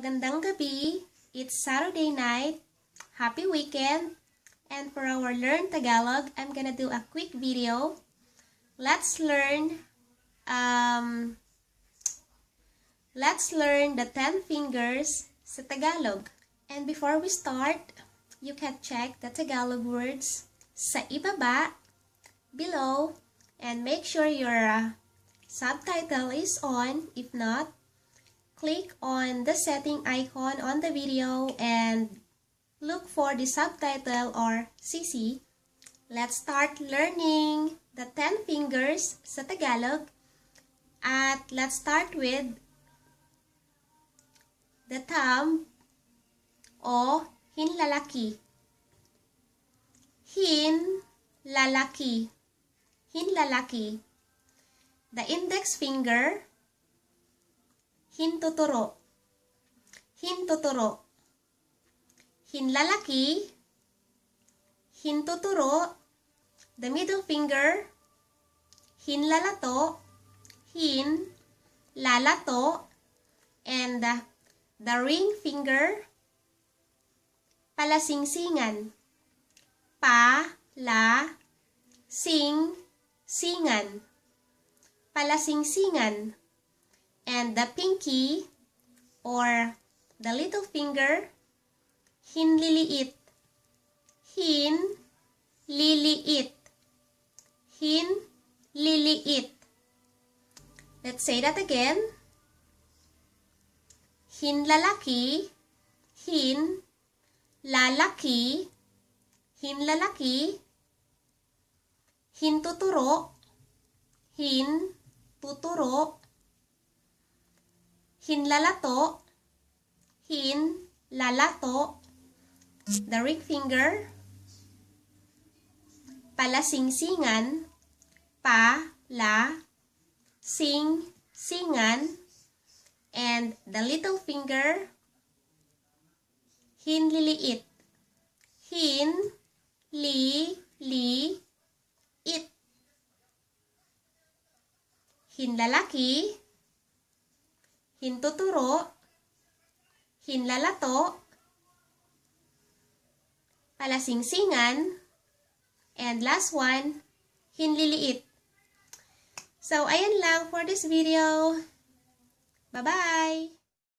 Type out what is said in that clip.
Magandang gabi. It's Saturday night. Happy weekend. And for our Learn Tagalog, I'm gonna do a quick video. Let's learn the 10 fingers sa Tagalog. And before we start, you can check the Tagalog words sa ibaba, below, and make sure your subtitle is on. If not, click on the setting icon on the video and look for the subtitle or CC. Let's start learning the 10 fingers sa Tagalog. At let's start with the thumb o hinlalaki. Hinlalaki. Hinlalaki. The index finger, hintuturo. Hintuturo. Hinlalaki, hintuturo. The middle finger, hinlalato, hinlalato. And the ring finger, palasingsingan. Palasingsingan. Palasingsingan. And the pinky or the little finger, hinliliit. Hinliliit. Hinliliit. Let's say that again. Hinlalaki, hinlalaki, hinlalaki, hintuturo, hintuturo, hinlalato, hinlalato, the ring finger, palasingsingan, palasingsingan, and the little finger, hinliliit. Hinliliit. Hinlalaki, hintuturo, hinlalato, palasingsingan, and last one, hinliliit. So, ayan lang for this video. Bye-bye!